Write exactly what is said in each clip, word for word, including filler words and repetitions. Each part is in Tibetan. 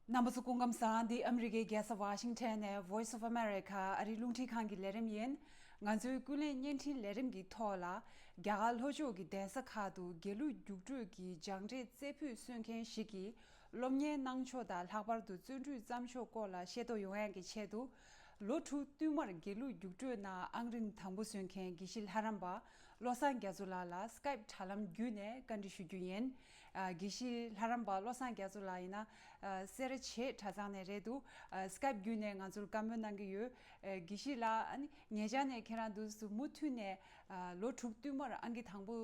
རྣམ་པ་ཚོ་སྐུ་ཁམས་བཟང་། འདི་ཨ་མི་རི་ཀའི་རྒྱལ་ས་ཝ་ཤིང་ཊོན་ནས་Voice of America ཨ་རིའི་རླུང་འཕྲིན་ཁང་གི་ལས་རིམ་ཡིན། ང་ཚོའི་ཀུན་གླེང་བརྙན་འཕྲིན་ལས་རིམ་གྱི་ཐོག་ལ། རྒྱ་གར་ལྷོ་ཕྱོགས་ཀྱི་གདན་ས་ཁག་ཏུ་དགེ་ལུགས་རྒྱུགས་སྤྲོད་ཀྱི་སྦྱངས་འབྲས་རྩེ་ཕུད་སོན་མཁན་ཞིག་གིས། སློབ་གཉེར་གནང་ཕྱོགས་དང་ལྷག་པར་དུ་བརྩོན་འགྲུས་བརྩམས་ཕྱོགས་སྐོར་ལ་ཤེས་རྟོགས་ཡོང་ཡག་གི་ཆེད་དུ། ལོ་དྲུག་བསྟུད་མར་དགེ་ལུགས་རྒྱུགས་སྤྲོད་ནང་ཨང་རིམ་དང་པོ་སོན་མཁན་དགེ་བཤེས་ལྷ་རམས་པ་བློ་བཟང་རྒྱ་མཚོ་ལགས་ལ་Skype་དྲ་ལམ་བརྒྱུད་ནས་བཀའ་འདྲི་ཞུ་རྒྱུ་ཡིན། ཨ། དགེ་བཤེས་ལྷ་རམས་པ་བློ་བཟང་རྒྱ་མཚོ་ལགས་ཡིན་ན། ཨ། སེ་ར་བྱེས་གྲྭ་ཚང་ནས་རེད་འདུག་ཨ། Skype་བརྒྱུད་ནས་ང་ཚོར་བཀའ་མོལ་གནང་གི་ཡོད། ཨ། དགེ་བཤེས་ལགས། ཨ་ནི་ཉེ་ཆར་ནས་ཁྱེད་རང་འདུག་སེ་མུ་མཐུད་ནས། ཨ། ལོ་དྲུག་བསྟུད་མར་ཨང་ཀི་དང་པོ་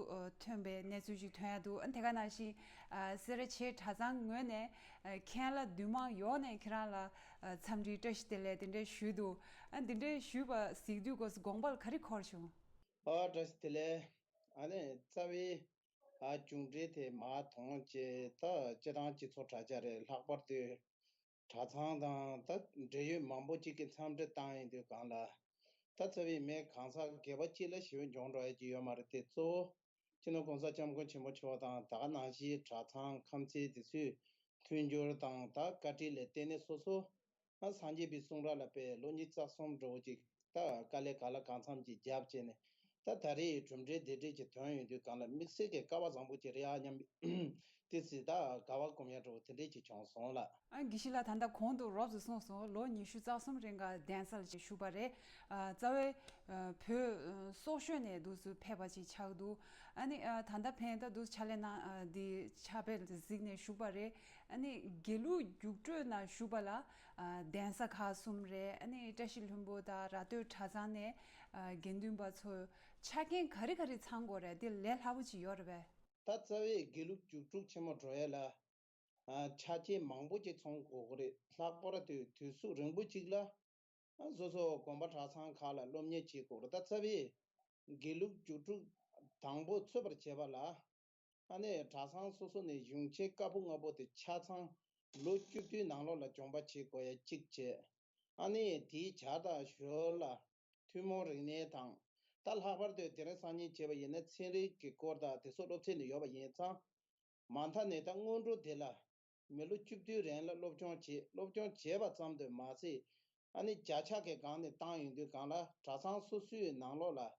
ཐོན་པའི་གནས་ཚུལ་ཞིག་ཐོན་ཡ་འདུག་ཨ། དེ་ག་ནང་བཞིན། ཨ། སེ་ར་བྱེས་གྲྭ་ཚང་ངོས་ནས། ཨ། མཁན་བླ་འདུས་མང་ཡོངས་ནས་ཁྱེད་རང་ལ། ཨ། འཚམས་འདྲི་བཀྲ་ཤིས་བདེ་ལེགས་དེ་འདྲས་ཞུས་འདུག་ཨ། འདི་འདྲས་ཞུས་པ་གཟིགས་དུས་སྐབས་སུ་དགོངས་པ་ལ་ག་རེ་འཁོར་བྱུང་། ཨ། བཀྲ་ཤིས་བདེ་ལེགས། ཨ་ནི་རྩ་བའི། ཨ། མཇུག་འབྲས་དེ་མར་མཐོང་བྱས། ད་སྤྱི་བཏང་སྤྱི་ཚོགས་དྲ་རྒྱ་རེད། ལྷག་པར་དུ་གྲྭ་ཚང་དང་ད་འབྲེལ་ཡོད་མང་པོ་ཅིག་གིས་འཚམས་འདྲི་བཏང་ཡོང་དུས་སྒང་ལ། ད་རྩ་བའི་མི་གང་ཟག་སྒེར་པ་གཅིག་ལ་ཞེ་པོ་འཇོན་འགྲོ་ཡ་ཅིག་ཡོད་མ་རེད་དེ། གཙོ་བོ་སྤྱི་ནོར་༸གོང་ས་༸སྐྱབས་མགོན་ཆེན་པོ་མཆོག་དང་། ད་ག་ནང་བཞིན་གྲྭ་ཚང་ཁམས་ཚན་དེ་ཚོའི་མཐུན་འགྱུར་དང་ད་བཀའ་དྲིན་ལ་བརྟེན་ནས་སོ་སོ། ཨ། སངས་རྒྱས་པའི་གསུང་རབ་ལ་དཔེ་ལོ་ཉི་ཤུ་རྩ་གསུམ་འགྲོ་ཅིག་ད་དཀའ་ལས་ག་ལ་གང་འཚམ་ཅིག་རྒྱབ་བྱས་ནས། ད་ད་རེས་གྲུབ་འབྲས་འདི་འདྲས་ཅིག་ཐོན་ཡོང་དུས་སྒང་ལ་དམིགས་བསལ་གྱི་སྐལ་བ་བཟང་པོ་ཅིག་རེད་ཨ་སྙམ། ཏོག་ཙམ་ད་དགའ་བ་སྒོམ་ཡ་འདྲ་བོ་དེ་འདྲས་ཅིག་བྱུང་སོང་ལགས། ཨ། དགེ་བཤེས་ལགས། ད་ལྟ་གོང་དུ་རོབ་ཙམ་གསུངས་སོང་། ལོ་ཉི་ཤུ་རྩ་གསུམ་རིང་ག་གདན་ས་ལ་ཅིག་བཞུགས་པ་རེད། ཨ། རྩ་བའི། ཨ། བོད། ཨ། སོག་ཤོད་ནས་འདུག་སེ་ཕེབས་པ་ཅིག་ཆགས་འདུག་ཨ་ནི། ཨ། ད་ལྟ་ཕན་ད་འདུག་སེ་ཕྱག་ལས་གནང་། ཨ། འདི་ཕྱག་དཔེ་གཟིགས་ནས་བཞུགས་པ་རེད། ཨ་ནི་དགེ་ལུགས་རྒྱུགས་སྤྲོད་ནང་ཞུགས་པ་ལ། ཨ། གདན་ས་ཁག་གསུམ་རེད། ཨ་ནི་བཀྲ་ཤིས་ལྷུན་པོ་དང་ར་སྟོད་གྲྭ་ཚང་ནས། ཨ། དགེ་འདུན་པ་ཚོ་ཆ་རྐྱེན་ག་རེ་ག་རེ་ཚང་དགོས་རེད། དེ་ལས་སླ་པོ་ཅིག་ཡོད་རེད་པས། ད་རྩ་བའི་དགེ་ལུགས་རྒྱུགས་སྤྲོད་ཆེན་མོ་འགྲོ་ཡ་ལ། ཨ། ཆ་རྐྱེན་མང་པོ་ཅིག་ཚང་དགོས་ཀྱི་རེད། ལྷག་པར་དུ་དུས་ཚོད་རིང་པོ་ཅིག་ལ། ཨ། སོ་སོ་དགོན་པ་གྲྭ་ཚང་ཁག་ལ་སློབ་གཉེར་བྱེད་དགོས་རེད། ད་རྩ་བའི་དགེ་ལུགས་རྒྱུགས་སྤྲོད་དང་པོ་ཚུད་པར་བྱེད་པ་ལ། ཨ་ནི་གྲྭ་ཚང་སོ་སོ་ནས་གཞུང་ཆེན་བཀའ་པོད་ལྔ་པོ་དེ་ཆ་ཚང་ལོ་བཅུ་བདུན་ནང་ལོགས་ལ་སྦྱོང་བ་བྱེད་དགོས་ཡ་གཅིག་བྱས། ཨ་ནི་དེའི་བྱ་དང་ཞོར་ལ་ཐུན་མོང་རིག་གནས་དང་། ད་ལྷག་པར་དུ་དེ་རིང་སང་ཉིན་བྱས་པ་ཡིན་ན་ཚན་རིག་གི་སྐོར་དང་དེ་ཚོ་སློབ་ཚན་ནས་ཡོད་པ་ཡིན་ཙང་། མ་མཐའ་ནས་ད་སྔོན་འགྲོ་དེ་ལ་མི་ལོ་བཅུ་བདུན་རིང་ལ་སློབ་སྦྱོང་བྱེད། སློབ་སྦྱོང་བྱས་པ་ཙམ་དུ་མ་ཟད། ཨ་ནི་བརྒྱ་ཆ་གི་སྒང་ནས་བཏང་ཡོང་དུས་སྒང་ལ་གྲྭ་ཚང་སོ་སོའི་ནང་ལོགས་ལ།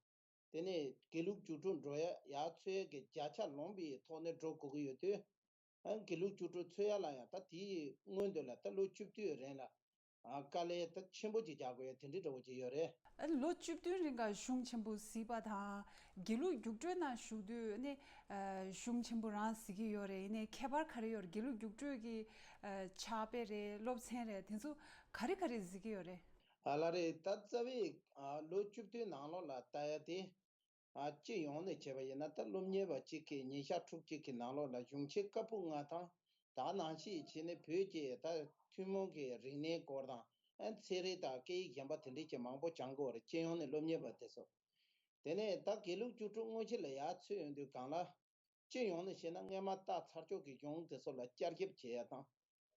དེ་ནས་དགེ་ལུགས་རྒྱུགས་སྤྲོད་འགྲོ་ཡ་ཡར་ཚུད་ཡ་གི་བརྒྱ་ཆ་ལོངས་པའི་ཐོག་ནས་འགྲོ་དགོས་ཀྱི་ཡོད་དུས། ཨ། དགེ་ལུགས་རྒྱུགས་སྤྲོད་ཚུད་ཡ་ལ་ཡང་ད་དེའི་སྔོན་དུ་ལ་ད་ལོ་བཅུ་བདུན་རིང་ལ། ཨ། དཀའ་ལས་ད་ཆེན་པོ་ཅིག་རྒྱག་དགོས་ཡ་དེ་འདྲའི་འདྲ་བོ་ཅིག་ཡོད་རེད། ཨ། ལོ་བཅུ་བདུན་རིང་ག་གཞུང་ཆེན་པོ་གཟིགས་པ་དང་། དགེ་ལུགས་རྒྱུགས་སྤྲོད་ནང་ཞུགས་དུས་ནི། ཨ། གཞུང་ཆེན་པོ་རང་གཟིགས་ཀྱི་ཡོད་རེད། ཡིན་ནའི་ཁྱད་པར་ག་རེ་ཡོད་རེད། དགེ་ལུགས་རྒྱུགས་སྤྲོད་ཀྱི། ཨ། ཕྱག་དཔེ་རེད། སློབ་ཚན་རེད། དེ་ཚོ་ག་རེ་ག་རེ་གཟིགས་ཀྱི་ཡོད་རེད། ཨ། ལགས་རེད། ད་རྩ་བའི། ཨ། ལོ་བཅུ་བདུན་ནང་ལོགས་ལ་ལྟ་ཡ་དེ། ཨ། སྤྱི་ཡོངས་ནས་བྱས་པ་ཡིན་ན་ད་སློབ་གཉེར་བ་གཅིག་གིས་ཉིན་ཞག་ཕྲུགས་གཅིག་གི་ནང་ལོགས་ལ་གཞུང་ཆེན་བཀའ་པོད་ལྔ་དང་། ད་ག་ནང་བཞིན་བྱས་ནས་བོད་ཀྱི་ད་ཐུན་མོང་གི་རིག་གནས་སྐོར་དང་། ཨ། ཚན་རིག་དང་སྐད་ཡིག་གཞན་པ་དེ་འདྲའི་ཅིག་མང་པོ་སྦྱང་དགོས་རེད། སྤྱི་ཡོངས་ནས་སློབ་གཉེར་བ་དེ་ཚོ། དེ་ནས་ད་དགེ་ལུགས་རྒྱུགས་སྤྲོད་དངོས་གཞི་ལ་ཡར་ཚུད་ཡོང་དུས་སྒང་ལ། སྤྱི་ཡོངས་ནས་བཤད་ན་སྔས་མ་ད་ཚར་ཕྱོགས་ཀྱི་གཞུང་དེ་ཚོ་ལ་བསྐྱར་ཞིབ་བྱེད་ཡ་དང་།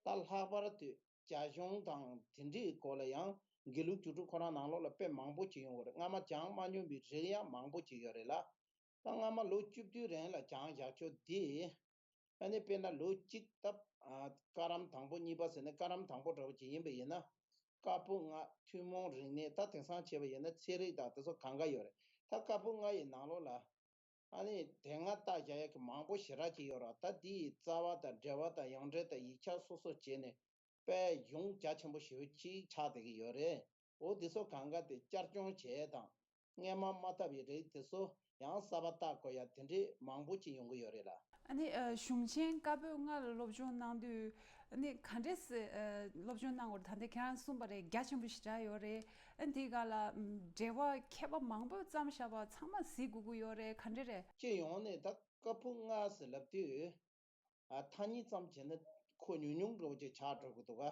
ད་ལྷག་པར་དུ་རྒྱ་གཞུང་དང་དེ་འདྲའི་སྐོར་ལ་ཡང་དགེ་ལུགས་རྒྱུགས་སྤྲོད་ཁོ་རང་ནང་ལོགས་ལ་དཔེ་མང་པོ་ཅིག་ཡོང་གི་རེད། སྔ་མ་སྦྱངས་མ་མྱོང་བའི་རིགས་ཡང་མང་པོ་ཅིག་ཡོད་རེད་ལ། ད་སྔ་མ་ལོ་བཅུ་བདུན་རིང་ལ་སྦྱངས་བཞག་ཆོག་འདི། ཨ་ནི་དཔེར་ན་ལོ་གཅིག་ད། ཨ། བཀའ་རམས་དང་པོ་གཉིས་པ་ཟེར་ནས་བཀའ་རམས་དང་པོ་འདྲ་བོ་ཅིག་ཡིན་པ་ཡིན་ན། བཀའ་པོད་ལྔ་ཐུན་མོང་རིག་གནས། ད་དེང་སང་བྱས་པ་ཡིན་ན་ཚན་རིག་དང་དེ་ཚོ་གང་ག་ཡོད་རེད། ད་བཀའ་པོད་ལྔ་ཡི་ནང་ལོགས་ལ། ཨ་ནི་དེ་སྔ་ལྟ་བཞག་ཡག་གི་མང་པོ་ཞེ་དྲག་ཅིག་ཡོད་རེད། ད་འདི་ཡི་རྩ་བ་དང་འགྲེལ་པ་དང་ཡོངས་འགྲེལ་དང་ཡིག་ཆ་སོ་སོ་བྱས་ནས་དཔེ་གཞུང་རྒྱ་ཆེན་པོ་ཞེ་པོ་ཅིག་ཆགས་བསྡད་ཀྱི་ཡོད་རེད། འོ་དེ་ཚོ་གང་ག་དེ་བསྐྱར་སྦྱོང་བྱས་དང་། སྔས་མ་མ་བལྟ་བའི་རིགས་དེ་ཚོ་ཡང་གསར་པ་བལྟ་དགོས་ཡ་དེ་འདྲས་མང་པོ་ཅིག་ཡོང་གི་ཡོད་རེད་ལ། ཨ་ནི། ཨ། གཞུང་ཆེན་བཀའ་པོད་ལྔ་ལ་སློབ་སྦྱོང་གནང་དུས། ཨ་ནི་ག་འདྲས་སེ། ཨ། སློབ་སྦྱོང་གནང་དགོས་རེད། ད་ལྟ་ཁྱེད་རང་གསུངས་པ་རེད། རྒྱ་ཆེན་པོ་ཞེ་དྲག་ཡོད་རེད། ཨ། འདི་ག་ལ། ཨམ། འགྲེལ་པ་མཁས་པ་མང་པོ་བརྩམས་བཞག་པ་ཚང་མ་གཟིགས་དགོས་ཀྱི་ཡོད་རེད། ག་འདྲས་རེད། སྤྱི་ཡོངས་ནས་ད་བཀའ་པོད་ལྔ་ཟེར་ལབ་དུས། ཨ། ཐ་སྙད་ཙམ་བྱས་ན་ཁོ་ཉུང་ཉུང་འདྲ་བོ་ཅིག་ཆགས་འགྲོ་གི་འདུག་ག།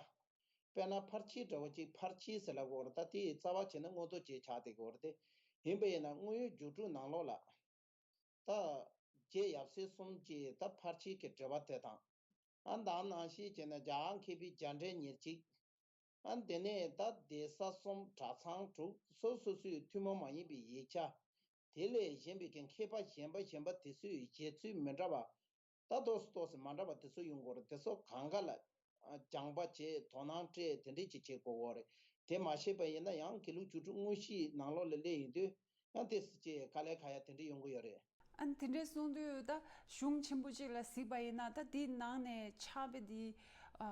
དཔེར་ན་ཕར་ཕྱིན་འདྲ་བོ་ཅིག། ཕར་ཕྱིན་ཟེར་ལབ་དགོས་རེད། ད་དེའི་རྩ་བ་བྱས་ན་མངོན་རྟོགས་ཅིག་ཆགས་བསྡད་དགོས་རེད་དེ། ཡིན་པ་ཡིན་ན་དངོས་ཡོད་རྒྱུགས་སྤྲོད་ནང་ལོགས་ལ། ད་རྗེ་ཡབ་སྲས་གསུམ་གྱི་ད་ཕར་ཕྱིན་གྱི་འགྲེལ་པ་དེ་དང་། ཨ། ད་ག་ནང་བཞིན་བྱས་ན་རྒྱ་གར་མཁས་པའི་རྒྱ་འགྲེལ་ཉེར་གཅིག། ཨ། དེ་ནས་ད་གདན་ས་གསུམ། གྲྭ་ཚང་དྲུག། སོ་སོ་སོའི་ཐུན་མོང་མ་ཡིན་པའི་ཡིག་ཆ། དེ་ལས་གཞན་པའི་གི་མཁས་པ་གཞན་པ་གཞན་པ་དེ་ཚོའི་བཞེད་ཚུལ་མི་འདྲ་བ། ད་ཏོག་ཙམ་ཏོག་ཙམ་མ་འདྲ་བ་དེ་ཚོ་ཡོང་གི་རེད། དེ་ཚོ་གང་ག་ལ། སྦྱངས་པ་བྱས། དོ་སྣང་སྤྲད། དེ་འདྲས་ཅིག་བྱེད་དགོས་ཀྱི་ཡོད་རེད། དེ་མ་བྱས་པ་ཡིན་ན་ཡང་དགེ་ལུགས་རྒྱུགས་སྤྲོད་དངོས་གཞིའི་ནང་ལོགས་ལ་སླེབས་ཡོང་དུས་ཡང་ཏོག་ཙམ་ཅིག་དཀའ་ལས་ཁག་ཡ་དེ་འདྲས་ཡོང་གི་ཡོད་རེད། ཨ་ནི་དེ་འདྲས་གསུངས་དུས་ད་གཞུང་ཆེན་པོ་གཅིག་ལ་གཟིགས་པ་ཡིན་ན། ད་དེའི་ནང་ནས་ཕྱག་དཔེ་འདི་ཨ་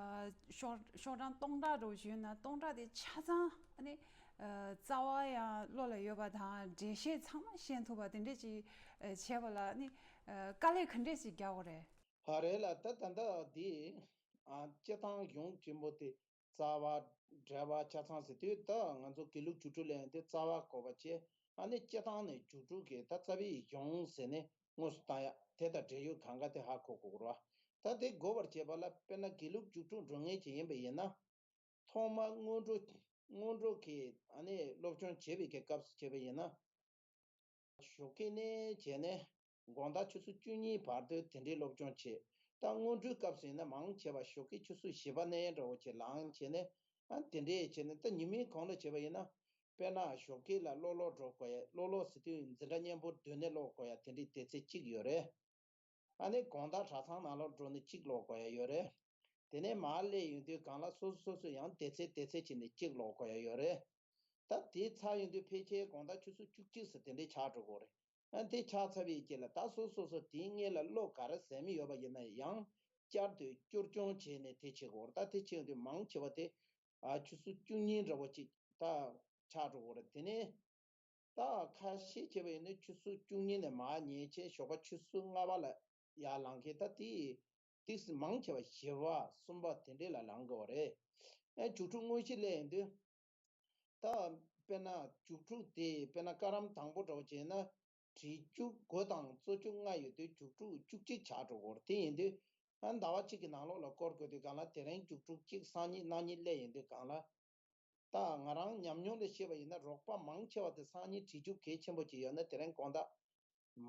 ཤོག་ཤོག་གྲངས་སྟོང་ཕྲག་འདྲ་བོ་ཞིག་ཡོད་ན། སྟོང་ཕྲག་དེ་ཆ་ཚང་ཨ་ནི་ཨ་རྩ་བ་ཡང་བློ་ལ་ཡོད་པ་དང་། འགྲེལ་བཤད་ཚང་མ་ཤེས་ཐུབ་པ་དེ་འདྲས་ཅིག་ཨ་བྱས་པ་ལ་ཨ་ནི་ཨ་དཀའ་ལས་ག་འདྲས་ཅིག་རྒྱག་དགོས་རེད། ཧ་རེད་ལ། ད་ད་ལྟ་འདི་ཨ་སྤྱི་བཏང་གཞུང་ཆེན་པོ་དེ་རྩ་བ་འགྲེལ་པ་ཆ་ཚང་ཟེར་དུས། ད་ང་ཚོ་དགེ་ལུགས་རྒྱུགས་སྤྲོད་ལ་ཡང་དེ་རྩ་བ་དགོས་པ་བྱས། ཨ་ནི་སྤྱི་བཏང་ནས་རྒྱུགས་སྤྲོད་ཀྱི་ད་རྩ་བའི་གཞུང་ཟེར་ནས་དངོས་སུ་བཏང་ཡ་དེ་དང་འབྲེལ་ཡོད་གང་ག་དེ་ཧ་གོ་དགོས་རེད་བ། ད་དེ་གོ་བར་བྱེད་པ་ལ་དཔེར་ན་དགེ་ལུགས་རྒྱུགས་སྤྲོད་འགྲོ་མཁན་ཅིག་ཡིན་པ་ཡིན་ན། ཐོག་མར་སྔོན་འགྲོ་སྔོན་འགྲོ་གི་ཨ་ནི་སློབ་སྦྱོང་བྱེད་པའི་གི་སྐབས་སུ་བྱས་པ་ཡིན་ན། ཞོགས་ཀས་ནས་བྱས་ནས་དགོང་དག་ཆུ་ཚོད་བཅུ་གཉིས་བར་དུ་དེ་འདྲའི་སློབ་སྦྱོང་བྱེད། ད་སྔོན་འགྲོའི་སྐབས་སུ་ཡིན་ན་མང་ཆེ་བ་ཞོགས་ཀས་ཆུ་ཚོད་བཞི་པ་ནས་འདྲ་བོ་བྱས་ལངས་བྱས་ནས། ཨ་དེ་འདྲས་བྱས་ནས། ད་ཉི་མའི་གུང་ལ་བྱས་པ་ཡིན་ན། དཔེར་ན་ཞོགས་ཀས་ལ་གློ་ལོག་འགྲོ་དགོས་ཡ། གློ་ལོག་ཟེར་དུས་འཛིན་གྲྭ་སྙིང་པོ་བསྡུས་ནས་ཀློག་དགོས་ཡ་དེ་འདྲའི་དུས་ཚོད་གཅིག་ཡོད་རེད། ཨ་ནི་དགོང་དག་གྲྭ་ཚང་ནང་ལོགས་འགྲོ་ནས་གཅིག་ཀློག་དགོས་ཡ་ཡོད་རེད། དེ་ནས་མར་སླེབས་ཡོང་དུས་སྒང་ལ་སོ་སོ་སོ་སོ་ཡང་དེ་ཚེ་དེ་ཚེ་བྱས་ནས་གཅིག་ཀློག་དགོས་ཡ་ཡོད་རེད། ད་དེ་ཚར་ཡོང་དུས་ཕལ་ཆེར་དགོང་དག་ཆུ་ཚོད་བཅུ་གཅིག་ཙམ་དེ་འདྲས་ཆགས་འགྲོ་གི་རེད། ཨ་དེ་ཆགས་ཚར་བའི་རྗེས་ལ་ད་སོ་སོ་སོ་དེའི་སྔོན་ལ་བློ་ག་རེ་ཟད་མི་ཡོད་པ་ཡིན་ན་ཡང་བསྐྱར་དུ་བསྐྱར་སྦྱོང་བྱས་ནས་དེ་བྱེད་དགོས་རེད། ད་དེ་བྱེད་ཡོང་དུས་མང་ཆེ་བ་དེ་ཨ་ཆུ་ཚོད་བཅུ་གཉིས་འདྲ་བོ་ཅིག་ད་ཆགས་འགྲོ་གི་རེད། དེ་ནས། ད་ཁ་ཤས་བྱས་པ་ཡིན་ན་ཆུ་ཚོད་བཅུ་གཉིས་ནས་མར་ཉལ་བྱས། ཞོགས་པ་ཆུ་ཚོད་ལྔ་པ་ལ་ཡར་ལངས་མཁན། ད་དེ་ཏོག་ཙམ་མང་ཆེ་བ་བཞི་པ་གསུམ་པ་དེ་འདྲས་ལ་ལངས་དགོས་པ་རེད། ཨ་རྒྱུགས་སྤྲོད་དངོས་གཞི་སླེབས་ཡོང་དུས། ད་དཔེར་ན་རྒྱུགས་སྤྲོད་དེ་དཔེར་ན་བཀའ་རམས་དང་པོ་འདྲ་བོ་བྱས་ན། བྲིས་རྒྱུགས་དགུ་དང་རྩོད་རྒྱུགས་ལྔ་ཡོད་དུས་རྒྱུགས་སྤྲོད་བཅུ་གཅིག་ཆགས་འགྲོ་གི་རེད། དེ་ཡིན་དུས་ཨ་ཟླ་བ་གཅིག་གི་ནང་ལོགས་ལ་སྐོར་དགོས་དུས་སྒང་ལ། དེ་རིང་རྒྱུགས་སྤྲོད་གཅིག་སང་ཉིན་གནངས་ཉིན་སླེབས་ཡོང་དུས་སྒང་ལ། ད་ང་རང་ཉམས་མྱོང་ལས་བཤད་པ་ཡིན་ན། རོགས་པ་མང་ཆེ་བ་དེ་སང་ཉིན་བྲིས་རྒྱུགས་གལ་ཆེན་པོ་ཅིག་ཡོད་ན་དེ་རིང་དགོང་དག་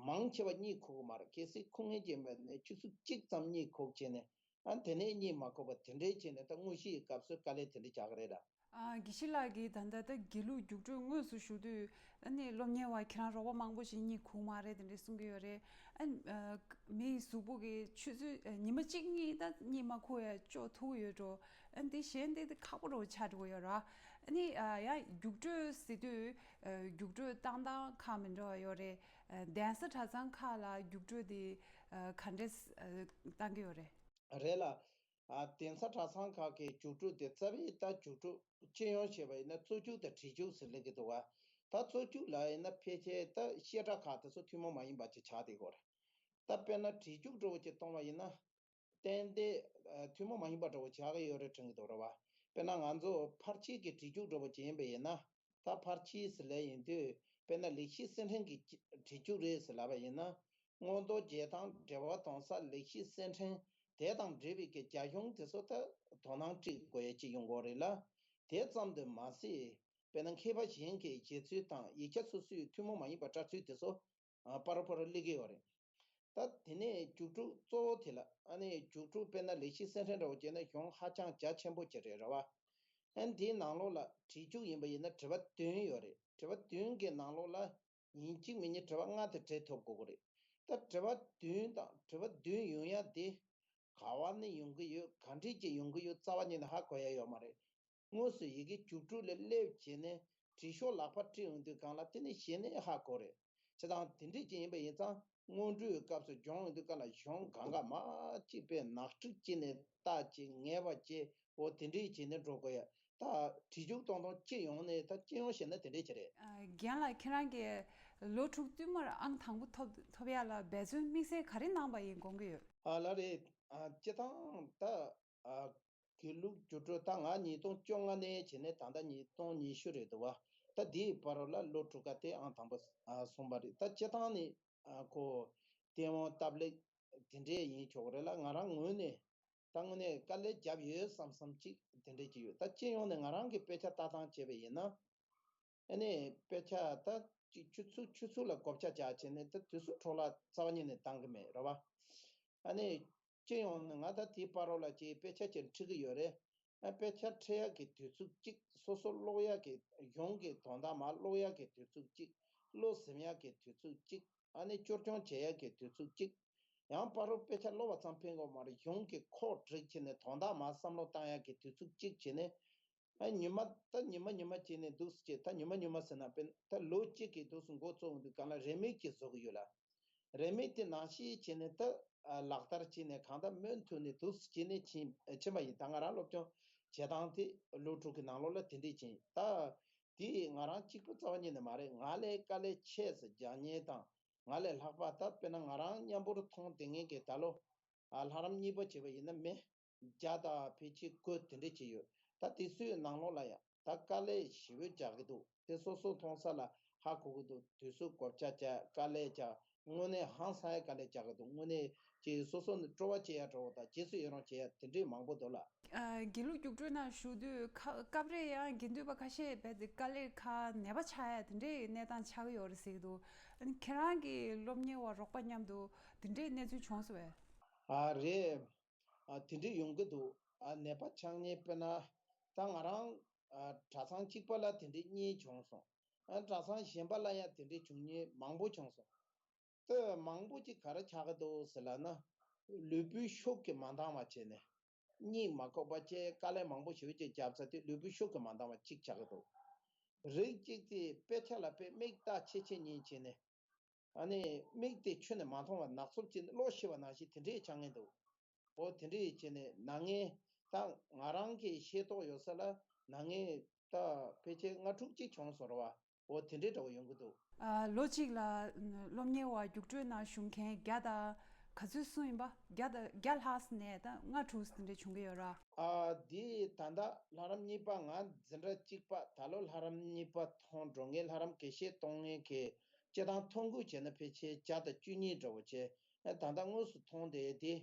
མང་ཆེ་བ་གཉིད་ཁུག་གི་མ་རེད། གལ་སྲིད་ཁུག་མཁན་ཅིག་མེད་ན་ཆུ་ཚོད་གཅིག་ཙམ་གཉིད་ཁུག་བྱས་ནས། ཨ་དེ་ནས་གཉིད་མ་ཁུག་པ་དེ་འདྲས་བྱས་ནས་ད་དངོས་གཞིའི་སྐབས་སུ་དཀའ་ལས་དེ་འདྲས་རྒྱག་གི་རེད་ད། ཨ་དགེ་བཤེས་ལགས་ཀྱིས་ད་ལྟ་ད་དགེ་ལུགས་རྒྱུགས་སྤྲོད་དངོས་སུ་ཞུགས་དུས། ཨ་ནི་སློབ་གཉེར་བ་ཁྱེད་རང་རོགས་པ་མང་པོ་ཞིག་གཉིད་ཁུག་མ་རེད་དེ་འདྲས་གསུང་གི་ཡོད་རེད། ཨ་ཨ་མི་ཡི་གཟུགས་པོ་གི་ཆུ་ཚོད་ཨ་ཉི་མ་གཅིག་གཉིས་ད་གཉིད་མ་ཁུག་ཡ་ཅོག་ཐུག་ཡོད་འགྲོ། ཨ་འདི་གཞན་དེ་དེ་ཁག་པོ་རུ་ཆགས་འགྲོ་གི་ཡོད་ར། ཨ་ནི་ཨ་ཡ་རྒྱུགས་སྤྲོད་ཟེར་དུས་ཨ་རྒྱུགས་སྤྲོད་བཏང་སྟངས་ཁག་མི་འདྲ་བ་ཡོད་རེད། ཨ་གདན་ས་གྲྭ་ཚང་ཁག་ལ་རྒྱུགས་སྤྲོད་དེ་ཨ་ག་འདྲས་ཨ་བཏང་གི་ཡོད་རེད། རེད་ལ། ཨ་གདན་ས་གྲྭ་ཚང་ཁག་གི་རྒྱུགས་སྤྲོད་དེ་རྩ་བའི་ད་རྒྱུགས་སྤྲོད་སྤྱི་ཡོངས་བྱས་པ་ཡིན་ན་རྩོད་རྒྱུགས་དང་བྲིས་རྒྱུགས་ཟེར་ལབ་ཀྱི་འདུག་བ། ད་རྩོད་རྒྱུགས་ལ་ཡིན་ན་ཕལ་ཆེར་ད་བཤད་གྲྭ་ཁག་དེ་ཚོ་ཐུན་མོང་མ་ཡིན་པ་ཅིག་ཆགས་བསྡད་ཡོད་རེད། ད་དཔེར་ན་བྲིས་རྒྱུགས་འདྲ་བོ་ཅིག་གཏོང་བ་ཡིན་ན། ཏན་ཏན་ཨ་ཐུན་མོང་མ་ཡིན་པ་འདྲ་བོ་ཆགས་ཀྱི་ཡོད་རེད་དྲན་གྱི་འདུག་རེད་བ། དཔེར་ན་ང་ཚོ་ཕར་ཕྱིན་གྱི་བྲིས་རྒྱུགས་འདྲ་བོ་ཅིག་ཡིན་པ་ཡིན་ན། ད་ཕར་ཕྱིན་ཟེར་ལབ་ཡིན་དུས་དཔེར་ན་ལེགས་བཤད་གསེར་ཕྲེང་གི་བྲིས་རྒྱུགས་རེད་ཟེར་ལབ་པ་ཡིན་ན། མངོན་རྟོགས་རྒྱན་དང་འགྲེལ་པ་དོན་གསལ་ལེགས་བཤད་གསེར་ཕྲེང་དེ་དང་འབྲེལ་བའི་གི་རྒྱ་གཞུང་དེ་ཚོ་ད་དོ་སྣང་སྤྲད་དགོས་ཡ་ཅིག་ཡོང་གི་རེད་ལ། དེ་ཙམ་དུ་མ་ཟད། དཔེར་ན་མཁས་པ་གཞན་གྱི་བཞེད་ཚུལ་དང་ཡིག་ཆ་སོ་སོའི་ཐུན་མོང་མ་ཡིན་པ་འདྲ་ཚུལ་དེ་ཚོ་ཨ་པར་པར་སླེབས་ཀྱི་ཡོད་རེད། ད་དེ་ནས་རྒྱུགས་སྤྲོད་གཙོ་བོ་དེ་ལ། ཨ་ནི་རྒྱུགས་སྤྲོད་དཔེར་ན་ལེགས་བཤད་གསེར་ཕྲེང་འདྲ་བོ་བྱས་ན་གཞུང་ཧ་ཅང་རྒྱ་ཆེན་པོ་ཅིག་རེད་རེད་བ། ཨ་ནི་དེའི་ནང་ལོགས་ལ་བྲིས་རྒྱུགས་ཡིན་པ་ཡིན་ན་དྲི་བ་བདུན་ཡོད་རེད། དྲི་བ་བདུན་གྱི་ནང་ལོགས་ལ་ཉིན་གཅིག་མིན་ཉིན་དྲི་བ་ལྔ་དེ་འབྲི་ཐུབ་དགོས་ཀྱི་རེད། ད་དྲི་བ་བདུན་དང་དྲི་བ་བདུན་ཡོང་ཡ་དེ་ག་བ་ནས་ཡོང་གི་ཡོད། ག་འདྲས་ཀྱིས་ཡོང་གི་ཡོད། རྩ་བ་ཉིད་ནས་ཧ་གོ་ཡ་ཡོད་མ་རེད། དངོས་སུ་ཡི་གེ་རྒྱུགས་སྤྲོད་ལ་སླེབས་བྱས་ནས་བྲིས་ཤོག་ལག་པ་བྲིས་ཡོང་དུས་སྒང་ལ་དེ་ནས་གཞི་ནས་ཧ་གོ་རེད། བྱས་ཙང་དེ་འདྲས་ཅིག་ཡིན་པ་ཡིན་ཙང་སྔོན་འགྲོའི་སྐབས་སུ་སྦྱོང་ཡོང་དུས་སྒང་ལ་གཞུང་གང་ག་མ་གཅིག་པས་ནག་ཁྲིག་ཅིག་ནས་བལྟས་བྱས་ངེས་པ་བྱས། འོ་དེ་འདྲས་བྱས་ནས་འགྲོ་དགོས་ཡ། ད་བྲིས་རྒྱུགས་གཏོང་སྟངས་སྤྱི་ཡོངས་ནས་ད་སྤྱི་ཡོངས་བཤད་ན་དེ་འདྲས་ཅིག་རེད། ཨ་རྒན་ལགས་ཁྱེད་རང་གིས་ལོ་དྲུག་བསྟུད་མར་ཨང་དང་པོ་ཐོབ་ཐོབ་ཡ་ལ་འབད་བརྩོན་དམིགས་བསལ་ག་རེ་གནང་པ་ཡིན་དགོངས་ཀྱི་ཡོད། ཨ་ལགས་རེད། ཨ་སྤྱི་བཏང་ད་ཨ་དགེ་ལུགས་རྒྱུགས་སྤྲོད་ད་ང་ཉིས་སྟོང་བཅོ་ལྔ་ནས་བྱས་ནས་ད་ལྟ་ཉིས་སྟོང་ཉི་ཤུ་རེད་འདུག་བ། ད་འདིའི་བར་ལ་ལོ་དྲུག་ཀ་དེ་ཨང་དང་པོ་ཨ་སོང་བ་རེད། ད་སྤྱི་བཏང་ནས་ཨ་ཁོ་སྟེས་དབང་སྟབས་ལེགས་དེ་འདྲས་ཡིན་ཆོག་གི་རེད་ལ། ང་རང་ངོས་ནས་ད་དངོས་གནས་དཀའ་ལས་བརྒྱབ་ཡོད་བསམ་བསམ་གཅིག་དེ་འདྲས་ཅིག་ཡོད། ད་སྤྱི་ཡོངས་ནས་ང་རང་གི་དཔེ་ཆ་ལྟ་སྟངས་བྱས་པ་ཡིན་ན། ཨ་ནི་དཔེ་ཆ་ད་ཅིག་ཆུ་ཚོད་ཆུ་ཚོད་ལ་བགོ་བཤའ་བྱས་བྱས་ནས་ད་དུས་ཚོད་འཕྲོ་བརླག་རྩ་བ་ཉིད་ནས་བཏང་གི་མེད་རེད་བ། ཨ་ནི་སྤྱི་ཡོངས་ནས་ང་ད་དེའི་བར་རོ་ལ་ཅིག་དཔེ་ཆ་ཅིག་འཁྲིད་ཀྱི་ཡོད་རེད། ཨ་དཔེ་ཆ་འཁྲིད་ཡག་གི་དུས་ཚོད་གཅིག་སོ་སོ་ཀློག་ཡག་གི་གཞུང་གི་དོན་དག་མར་ཀློག་ཡག་གི་དུས་ཚོད་གཅིག་བློ་ཟིན་ཡག་གི་དུས་ཚོད་གཅིག་ཨ་ནི་སྐྱོར་སྐྱོང་བྱེད་ཡག་གི་དུས་ཚོད་གཅིག་ཡང་བར་དུ་དཔེ་ཆ་ཀློག་པ་ཙམ་ཕན་གྱི་ཡོད་མ་རེད། གཞུང་གི་ཁོག་བསྒྲིགས་བྱས་ནས་དོན་དག་མར་བསམ་བློ་བཏང་ཡག་གི་དུས་ཚོད་གཅིག་བྱས་ནས། ཨ་ཉི་མ་ད་ཉི་མ་ཉི་མ་བྱས་ནས་འདུག་སེ་བྱས། ད་ཉི་མ་ཉི་མ་ཟེར་ན་དཔེར་ན་ད་ལོ་གཅིག་གི་འདུག་སེ་འགོ་བཙུགས་འདུག་གང་ལ་རེ་མིག་ཅིག་བཟོ་གི་ཡོད་ལ། རེ་མིག་དེ་ནང་བཞིན་བྱས་ནས་ད་ཨ་ལག་བསྟར་བྱས་ནས་གང་ལྟར་མུ་མཐུད་ནས་འདུག་སེ་བྱས་ནས་ཕྱིན་ཕྱིན་པ་ཡིན། ད་ང་རང་སློབ་སྦྱོང་བྱེད་སྟངས་དེ་ལོ་དྲུག་གི་ནང་ལོགས་ལ་དེ་འདྲས་ཕྱིན། ད་དེ་ང་རང་གཅིག་པུ་རྩ་བ་ཉིད་ནས་མ་རེད། ང་ལས་དཀའ་ལས་ཆེ་ཟེར་རྒྱག་མཁན་དང་། ང་ལས་ལྷག་པ་ད་དཔེར་ན་ང་རང་མཉམ་པོར་མཐོང་བསྡད་མཁན་གྱི་ད་ལོ་ཨ་ལྷ་རམས་གཉིས་པ་བྱས་པ་ཡིན་ན་མི་བརྒྱ་དང་ཕལ་ཆེར་དགུ་དེ་འདྲས་བྱས་ཡོད། ད་དེ་ཚོའི་ནང་ལོགས་ལ་ཡང་ད་དཀའ་ལས་ཞེ་པོ་རྒྱག་གི་འདུག་དེ་སོ་སོ་མཐོང་ས་ལ་ཧ་གོ་གི་འདུག་དུས་ཚོད་བགོ་བཤའ་བྱ། དཀའ་ལས་བྱ། དངོས་གནས་ཧང་སང་ཡ་དཀའ་ལས་རྒྱག་གི་འདུག་དངོས་གནས་ཀྱི་སོ་སོ་ནི་སྤྲོ་བ་བྱེད་ཡ་འདྲ་བོ་དང་རྗེས་སུ་ཡི་རང་བྱེད་ཡ་དེ་འདྲས་མང་པོ་འདུག་ལ། ཨ། དགེ་ལུགས་རྒྱུགས་སྤྲོད་ནང་ཞུགས་དུས་ཁ་སྐབས་རེ་ཡང་དགེ་འདུན་པ་ཁ་ཤས་རྦད་དེ་དཀའ་ལས་ཁག་ནད་པ་ཆགས་ཡ་དེ་འདྲའི་གནས་སྟངས་ཆགས་ཀྱི་ཡོད་རེད་ཟེར་གྱི་འདུག་ཨ་ནི་ཁྱེད་རང་གི་སློབ་གཉེར་བ་རོགས་པ་མཉམ་དུ་དེ་འདྲའི་གནས་ཚུལ་བྱུང་སོང་བས། ཨ་རེད། ཨ་དེ་འདྲའི་ཡོང་གི་འདུག་ཨ་ནད་པ་ཆགས་མཁན་དཔེར་ན་ད་ང་རང་ཨ་གྲྭ་ཚང་གཅིག་པ་ལ་དེ་འདྲའི་གཉིས་བྱུང་སོང་། ཨ་གྲྭ་ཚང་གཞན་པ་ལ་ཡང་དེ་འདྲའི་བྱུང་མཁན་མང་པོ་བྱུང་སོང་། ད་མང་པོ་ཅིག་ག་རེ་ཆགས་ཀྱི་འདུག་ཟེར་ལབ་ན། ལུས་པོའི་ཤུགས་ཀྱིས་མ་འདང་བ་བྱས་ནས། གཉིད་མ་ཁུག་པ་བཅས་དཀའ་ལས་མང་པོ་ཞེ་པོ་ཅིག་བརྒྱབ་ཚར་དུས་ལུས་པོའི་ཤུགས་ཀྱིས་མ་འདང་བ་གཅིག་ཆགས་ཀྱི་འདུག་རིགས་གཅིག་དེ་དཔེ་ཆ་ལ་དཔེ་མིག་ལྟ་ཆེ་ཆེ་ཉན་བྱས་ནས། ཨ་ནི་མིག་དེ་ཆུ་ནས་མ་མཐོང་བར་ནག་ཚོབ་ཅིག་གློ་ཤེས་པ་ནང་བཞིན་དེ་འདྲས་ཆགས་ངེས་འདུག་འོ་དེ་འདྲས་བྱས་ནས་ན་ངས་ད་ང་རང་གི་ཤེས་རྟོགས་ཡོད་ས་ལ་ན་ངས་ད་ཕལ་ཆེར་ལྔ་དྲུག་ཅིག་བྱུང་སོང་རེད་བ། འོ་དེ་འདྲའི་འདྲ་བོ་ཡོང་གི་འདུག་ཨ། ལོ་གཅིག་ལ་སློབ་གཉེར་བ་རྒྱུགས་སྤྲོད་ནང་ཞུགས་མཁན་བརྒྱ་དང་ག་ཚོད་སོང་ཡིན་པ། བརྒྱ་དང་བརྒྱ་ལྷག་ནས་ད་ལྔ་དྲུག་དེ་འདྲ་བྱུང་གི་ཡོད་ར། ཨ་འདི་ད་ལྟ་ལྷ་རམས་གཉིས་པ་ང་འཛིན་གྲྭ་གཅིག་པ་ད་ལོ་ལྷ་རམས་གཉིས་པ་ཐོན་འགྲོ་མཁན་ལྷ་རམས་དགེ་བཤེས་གཏོང་མཁན་གྱི་སྤྱི་བཏང་ཐོ་འགོད་བྱས་ན་ཕལ་ཆེར་བརྒྱ་དང་བཅུ་གཉིས་འདྲ་བོ་བྱས། ད་ལྟ་དངོས་སུ་མཐོང་བསྡད་དེ་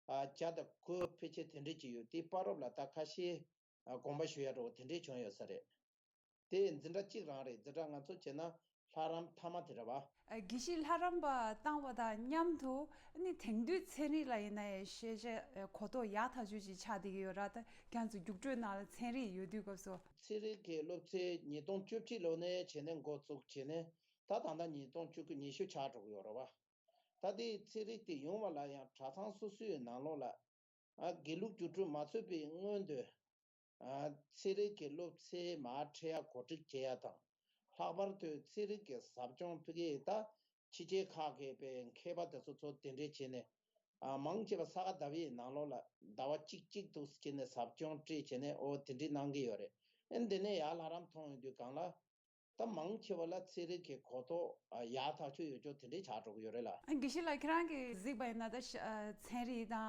ཨ་བརྒྱ་དང་དགུ་ཕལ་ཆེར་དེ་འདྲ་ཅིག་ཡོད། དེ་བར་དུ་ལ་ད་ཁ་ཤས་ཨ་དགོངས་པ་ཞུ་ཡ་འདྲ་བོ་དེ་འདྲ་བྱུང་ཡོད་ས་རེད། དེ་འཛིན་གྲྭ་གཅིག་རང་རེད། འཛིན་གྲྭ་ང་ཚོ་བྱས་ན་ལྷ་རམས་མཐའ་མ་དེ་རེད་བ། ཨ། དགེ་བཤེས་ལྷ་རམས་པ་བཏང་བ་དང་མཉམ་དུ་ནི་དེང་དུས་ཚན་རིག་ལ་ཡིན་ན་ཡང་ཤེས་བྱ་གོ་རྟོགས་ཡག་ཐག་ཆོད་ཅིག་ཆགས་བསྡད་ཀྱི་ཡོད་ར། ད་ཁྱེད་ཚོ་རྒྱུགས་སྤྲོད་ནང་ལ་ཚན་རིག་ཡོད་དུས་སྐབས་སུ། ཚན་རིག་གི་སློབ་ཚན་ཉིས་སྟོང་བཅུ་གཅིག་ལོ་ནས་བྱས་ནས་འགོ་བཙུགས་བྱས་ནས་ད་ད་ལྟ་ཉིས་སྟོང་བཅུ་དགུ་ཉི་ཤུ་ཆགས་འགྲོ་གི་ཡོད་རེད་བ། ད་དེ་ཚན་རིག་དེ་ཡོང་བ་ལ་ཡང་གྲྭ་ཚང་སོ་སོའི་ནང་ལོགས་ལ། ཨ། དགེ་ལུགས་རྒྱུགས་སྤྲོད་མ་ཚུད་པའི་སྔོན་དུ། ཨ། ཚན་རིག་གི་སློབ་ཚན་མར་ཁྲིད་ཡ་གོ་སྒྲིག་བྱེད་ཡ་དང་། ལྷག་པར་དུ་ཚན་རིག་གི་ཟབ་སྦྱོང་ཕ་གིའི་ད་ཕྱི་རྒྱལ་ཁག་གི་པའི་མཁས་པ་དེ་ཚོ་ཚོ་དེ་འདྲས་བྱས་ནས། ཨ། མང་ཆེ་བ་ས་ག་ཟླ་བའི་ནང་ལོགས་ལ་ཟླ་བ་གཅིག་གཅིག་ཏུ་བྱས་ནས་ཟབ་སྦྱོང་སྤྲད་བྱས་ནས་འོ་དེ་འདྲས་གནང་གི་ཡོད་རེད། ཨ། འདི་ནས་ཡར་ལྷ་རམས་མཐོང་ཡོང་དུས་སྒང་ལ། ད་མང་ཆེ་བ་ལ་ཚན་རིག་གི་གོ་རྟོགས་ཡག་ཐག་ཆོད་ཡོད་ཅོག་དེ་འདྲས་ཆགས་འགྲོ་གི་ཡོད་རེད་ལ། ཨ། དགེ་བཤེས་ལགས་ཁྱེད་རང་གིས་གཟིགས་པ་ཡིན་ན་ད་ཤ་ཨ་ཚན་རིག་དང་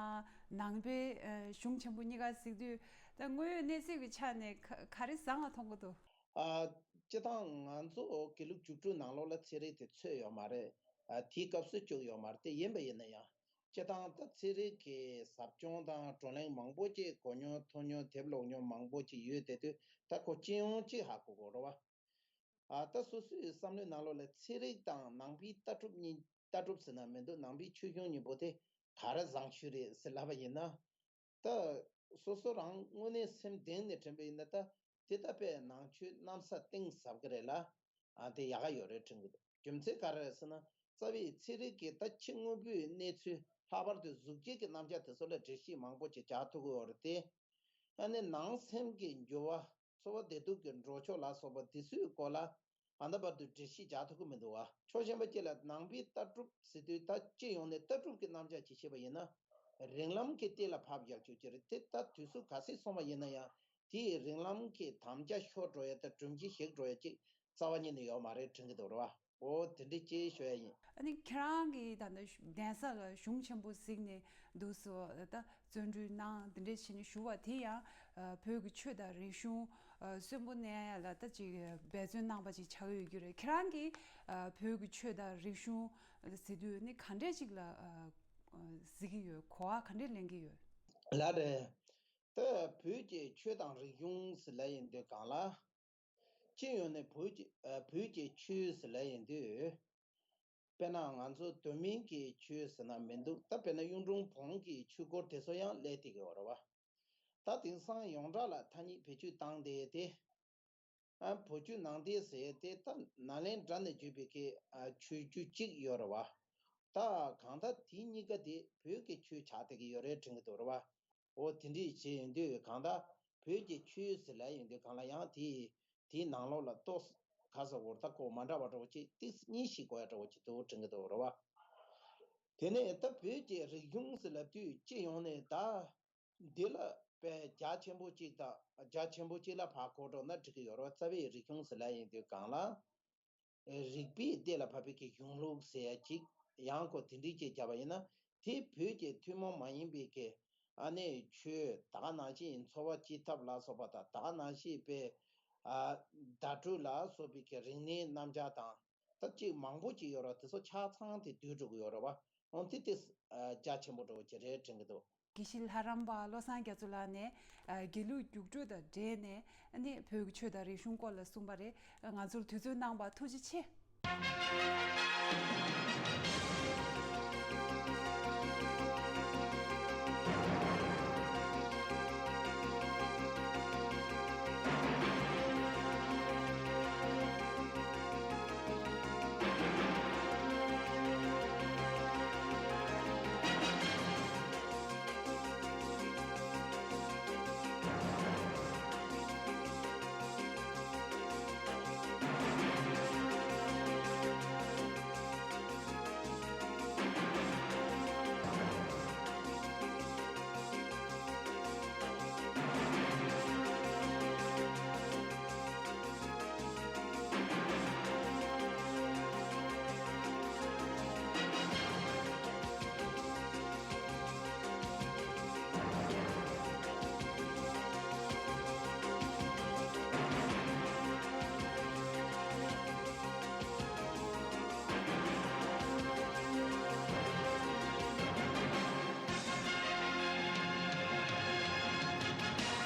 ནང་པའི་ཨ་གཞུང་ཆེན་པོ་གཉིས་ཀ་གཟིགས་དུས་ད་དངོས་ཡོད་གནས་ཚུལ་གྱི་ཆ་ནས་ག་ག་རེ་བཟང་བ་མཐོང་གི་འདུག་ཨ། སྤྱིར་བཏང་ང་ཚོ་དགེ་ལུགས་རྒྱུགས་སྤྲོད་ནང་ལོགས་ལ་ཚན་རིག་དེ་ཚུད་ཡོད་མ་རེད། ཨ། དེའི་སྐབས་སུ་བཅུག་ཡོད་མ་རེད། དེ་ཡིན་པ་ཡིན་ན་ཡང་། སྤྱིར་བཏང་ད་ཚན་རིག་གི་ཟབ་སྦྱོང་དང་བགྲོ་གླེང་མང་པོ་ཅིག་གོ་མྱོང་ཐོས་མྱོང་དེབ་ཀློག་མྱོང་མང་པོ་ཅིག་ཡོད་བསྡད་དུས་ད་ཁོ་སྤྱི་ཡོངས་ཅིག་ཧ་གོ་དགོས་རེད་བ། ཨ། ད་སོ་སོའི་བསམ་བློའི་ནང་ལོགས་ལ་ཚན་རིག་དང་ནང་པའི་ལྟ་གྲུབ་གཉིས། ལྟ་གྲུབ་ཟེར་ན་མི་འདུག་ནང་པའི་ཆོས་གཞུང་གཉིས་པོ་དེ་ག་རེ་བཟང་ཤོས་རེད་ཟེར་ལབ་པ་ཡིན་ན། ད་སོ་སོ་རང་དངོས་གནས་སེམས་གཏིང་ནས་དྲན་པ་ཡིན་ན་ད་དེ་ད་དཔེ་ནང་ཆོས་གནམ་ས་གཏིང་ཟབ་གི་རེད་ལ། ཨ། དེ་ཡག་ག་ཡོད་རེད་དྲན་གི་འདུག་རྒྱུ་མཚན་ག་རེ་རེད་ཟེར་ན། རྩ་བའི་ཚན་རིག་གི་ད་ཕྱི་དངོས་པོའི་གནས་ཚུལ་ལྷག་པར་དུ་གཟུགས་བྱད་ཀྱི་རྣམ་གཞག་དེ་ཚོ་ལ་འགྲེལ་བཤད་མང་པོ་ཅིག་རྒྱག་ཐུབ་ཀྱི་ཡོད་རེད་དེ། ཨ་ནི་ནང་སེམས་ཀྱི་འགྱུར་བ། འཚོ་བ་བདེ་སྡུག་གི་འགྲོ་ཕྱོགས་ལ་སོགས་པ་འདི་ཚོའི་སྐོར་ལ་ད་ལྟ་བར་དུ་འགྲེལ་བཤད་རྒྱག་ཐུབ་ཀྱི་མི་འདུག་བ། ཕྱོགས་གཞན་པ་གཅིག་ལ་ནང་པའི་ལྟ་གྲུབ་ཟེར་དུས་ད་སྤྱི་ཡོངས་ནས་ལྟ་གྲུབ་ཀྱི་རྣམ་གཞག་ཅིག་བཤད་པ་ཡིན་ན། རིང་ལམ་གྱི་གཏན་ལ་ཕབ་རྒྱག་ཆོག་ཀྱི་རེད་དེ། ད་དུས་ཚོད་ག་ཚོད་སོང་བ་ཡིན་ན་ཡང་དེའི་རིང་ལམ་གྱི་དམ་བཅའ་ཤོར་འགྲོ་ཡ་དང་སྒྲོམ་གཞི་ཞིག་འགྲོ་ཡ་ཅིག་རྩ་བ་ཉིད་ནས་ཡོད་མ་རེད་དྲན་གྱི་འདུག་རེད་བ། འོ་དེ་འདྲ་ཅིག་ཞུ་ཡ་ཡིན། ཨ་ནི་ཁྱེད་རང་གིས་ད་ལྟ་གདན་ས་ལ་གཞུང་ཆེན་པོ་གཟིགས་ནས་འདུག་སེ་ད་བརྩོན་འགྲུས་གནང་དེ་འདྲ་བྱས་ནས་བཞུགས་པ་དེ་ཡང་ཨ་བོད་ཀྱི་ཆོས་དང་རིག་གཞུང་ཨ་གསོན་པོ་གནས་ཡ་ལ་ད་ཅིག་འབད་བརྩོན་གནང་པ་ཅིག་ཆགས་ཡོད་རྒྱུ་རེད། ཁྱེད་རང་གིས་ཨ་བོད་ཀྱི་ཆོས་དང་རིག་གཞུང་ཟེར་དུས་ནི་ག་འདྲས་ཅིག་ལ་ཨ་གཟིགས་ཀྱི་ཡོད། གོ་བ་ག་འདྲས་ལེན་གྱི་ཡོད། ལགས་རེད། ད་བོད་ཀྱི་ཆོས་དང་རིག་གཞུང་ཟེར་ལབ་ཡིན་དུས་སྒང་ལ། སྤྱི་ཡོངས་ནས་བོད་ཀྱི་ཨ་བོད་ཀྱི་ཆོས་ཟེར་ལབ་ཡིན་དུས། དཔེར་ན་ང་ཚོ་གདོད་མའི་གི་ཆོས་ཟེར་ན་མི་འདུག་ད་དཔེར་ན་གཡུང་དྲུང་བོན་གྱི་ཆོས་སྐོར་དེ་ཚོ་ཡང་སླེབས་བསྡད་ཀྱི་ཡོད་རེད་བ། ད་དེང་སང་ཡོངས་གྲགས་ལ་ཐ་སྙད་བེད་སྤྱོད་བཏང་བསྡད་དེ། ཨ་བོད་བརྒྱུད་ནང་བསྟན་ཟེར་དེ་ད་ནཱ་ལེནྡྲ་ནས་བརྒྱུད་པའི་གི་ཨ་ཆོས་བརྒྱུད་ཅིག་ཡོད་རེད་བ། ད་གང་ལྟར་དེ་གཉིས་ཀ་དེ་བོད་ཀྱི་ཆོས་ཆགས་བསྡད་ཀྱི་ཡོད་རེད་དྲན་གྱི་འདུག་རེད་བ། འོ་དེ་འདྲས་བྱས་ཡོང་དུས་གང་ལྟར་བོད་ཀྱི་ཆོས་ཟེར་ལབ་ཡོང་དུས་གང་ལ་ཡང་དེ་དེའི་ནང་ལོགས་ལ་ཏོག་ག་ས་བོར་ད་ཁོ་མ་འདྲ་བ་འདྲ་བོ་ཅིག་ཏིག་གཉིས་ཤིག་གོ་ཡ་འདྲ་བོ་ཅིག་འདུག་དྲན་གྱི་འདུག་རེད་བ། དེ་ནས་ད་བོད་ཀྱི་རིག་གཞུང་ཟེར་ལབ་དུས་སྤྱི་ཡོངས་ནས་ད་འདི་ལ་དཔེ་རྒྱ་ཆེན་པོ་གཅིག་དང་རྒྱ་ཆེན་པོ་གཅིག་ལ་ཕར་གོ་འགྲོ་ན་འགྲིག་གི་ཡོད་རེད་བ། རྩ་བའི་རིག་གཞུང་ཟེར་ལབ་ཡིན་དུས་གང་ལ། རིག་པའི་གཏེར་ལ་ཕབ་པའི་གི་གཞུང་ལུགས་ཟེར་ཡ་གཅིག་ཡང་ཁོ་དེ་འདྲའི་གཅིག་བརྒྱབ་པ་ཡིན་ན། དེ་བོད་ཀྱི་ཐུན་མོང་མ་ཡིན་པའི་གི་ཨ་ནི་ཆོས་ད་ག་ནང་བཞིན་འཚོ་བ་སྐྱེལ་ཐབས་ལ་སོགས་པ་དང་ད་ག་ནང་བཞིན་པའི་ཨ་བརྡ་སྤྲོད་ལ་སོགས་པའི་གི་རིག་གནས་རྣམ་གཞག་དང་ད་གཅིག་མང་པོ་ཅིག་ཡོད་རེད། དེ་ཚོ་ཆ་ཚང་དེ་བསྡུས་འགྲོ་གི་ཡོད་རེད་བ། འོན་ཏེ་དེ་རྒྱ་ཆེན་པོ་འདྲ་བོ་ཅིག་རེད་དྲན་གི་འདུག་དགེ་བཤེས་ལྷ་རམས་པ་བློ་བཟང་རྒྱ་མཚོ་ལགས་ནས་ཨ་དགེ་ལུགས་རྒྱུགས་སྤྲོད་དང་འབྲེལ་ནས་ཨ་ནི་བོད་ཀྱི་ཆོས་དང་རིག་གཞུང་སྐོར་ལ་གསུངས་པ་རེད། ང་ཚོར་དུས་ཚོད་གནང་བར་ཐུགས་རྗེ་ཆེ།